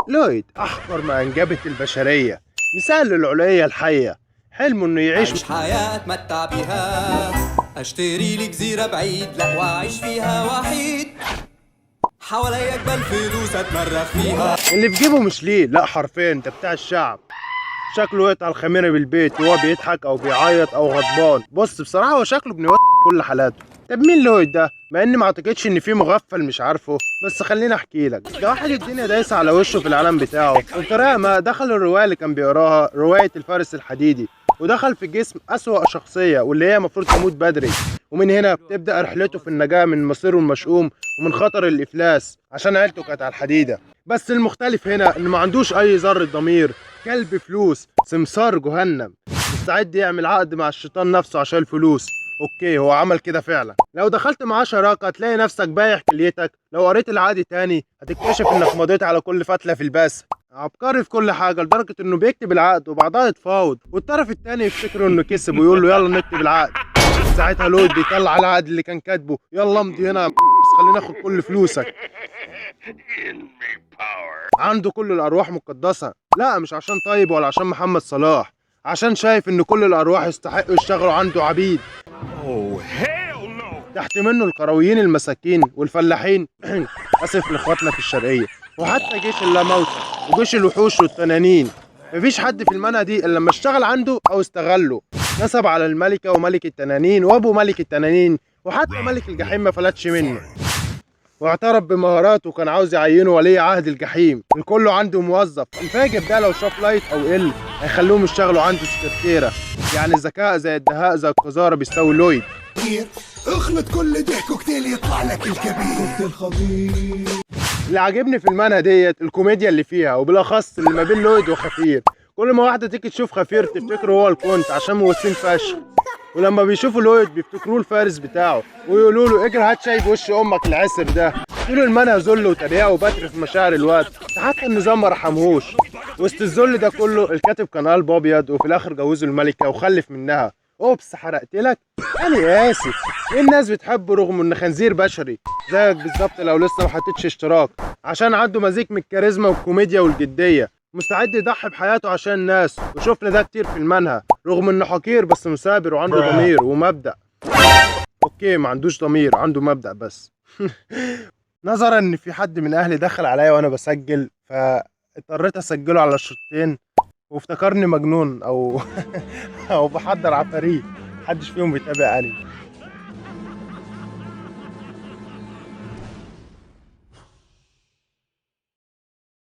لويد احقر ما انجبت البشريه، مثال للعلية الحيه. حلمه انه يعيش عيش حياة اتمتع بيها، اشتري لي جزيرة بعيد، لا واعيش فيها وحيد، حواليا جبال فلوس اتمرغ فيها. اللي في جيبه مش ليه، لا حرفيا ده بتاع الشعب. شكله يقطع الخميره بالبيت وهو بيضحك او بيعيط او غضبان. بص بصراحه هو شكله ابن كل حالاته. طب مين لويد ده؟ مع اني ما اعتقدش ان في مغفل مش عارفه، بس خليني احكي لك. ده واحد الدنيا دايسه على وشه في العالم بتاعه، وبطريقه ما دخل الروايه اللي كان بيقراها، روايه الفارس الحديدي، ودخل في جسم أسوأ شخصية واللي هي المفروض تموت بدري. ومن هنا بتبدأ رحلته في النجاة من مصيره المشؤوم ومن خطر الإفلاس عشان عيلته كانت على الحديدة. بس المختلف هنا إنه ما عندوش أي ذرة ضمير، كلب فلوس، سمسار جهنم، مستعد يعمل عقد مع الشيطان نفسه عشان الفلوس. okay هو عمل كده فعلا. لو دخلت معاه شراكة هتلاقي نفسك بايع كليتك. لو قريت العقد تاني هتكتشف انك مضيت على كل فتلة في الباس. عبقري في كل حاجة، لدرجة انه بيكتب العقد وبعدها يتفاوض، والطرف التاني يفتكر انه كسب ويقول له يلا نكتب العقد. ساعتها لويد بيطلع العقد اللي كان كاتبه، يلا امضي هنا بس خلينا ناخد كل فلوسك. عنده كل الارواح مقدسة، لا مش عشان طيب ولا عشان محمد صلاح، عشان شايف ان كل الارواح يستحقوا يشتغلوا عنده عبيد. تحت منه القرويين المساكين والفلاحين، اسف لاخواتنا في الشرقيه، وحتى جيش اللاموتى وجيش الوحوش والتنانين. مفيش حد في المنهى دي الا لما اشتغل عنده او استغله. نصب على الملكه وملك التنانين وابو ملك التنانين، وحتى ملك الجحيم ما فلتش منه، واعترف بمهاراته وكان عاوز يعينه ولي عهد الجحيم. الكل عنده موظف. الفاجر ده لو شاف لايت او ال هيخلوهم يشتغلوا عنده سكرتيره. يعني الذكاء زي الدهاء زي القذاره بيساوي لويد. اخلط كل ده كوكتيل يطلع لك الكبير الخطير. اللي عاجبني في المانهوا ديت الكوميديا اللي فيها، وبالاخص اللي ما بين لويد وخفير. كل ما واحده تيجي تشوف خفير تفتكره هو الكونت عشان موسين فشخ، ولما بيشوفوا لويد بيفتكروه الفارس بتاعه ويقولوا له اجري هات شاي بوش امك العسر ده. طول المانهوا ذل وتريقه وبتر في مشاعر الواد، حتى النظام ما رحمهوش. وسط الذل ده كله الكاتب كان قلبه ابيض، وفي الاخر جوزه الملكه وخلف منها. oops حرقت لك، انا اسف. ايه الناس بتحبه رغم انه خنزير بشري زيك بالظبط. لو لسه ما حطيتش اشتراك، عشان عنده مزيج من الكاريزما والكوميديا والجديه، مستعد يضحي بحياته عشان الناس، وشفنا ده كتير في المانهوا. رغم انه حقير بس مثابر وعنده ضمير ومبدأ. okay ما عندوش ضمير، عنده مبدأ بس. نظرا ان في حد من اهلي دخل عليا وانا بسجل، فاضطريت اسجله على الشوطين، وافتكرني مجنون او بحضر عفاريت. محدش فيهم بيتابع انمي.